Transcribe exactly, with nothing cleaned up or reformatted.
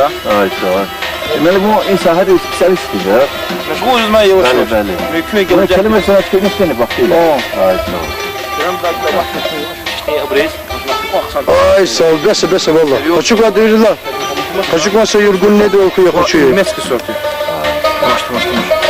Ай, сагъ ol. Демели, вун и сагьада специалист я, а? Машгъул жезмай яваш-яваш. Бали, бали. Мумкин, вун гележек. Келиме сана чкинистени бахтили. О. Ай, сагъ ol. Ай, сагъ ol, бес я, бес я, валлагь. Къачу кван, дирила. Къачу кван, са юргун неда, вилик я къачу. Немецкий сорт я. Маш, маш, маш.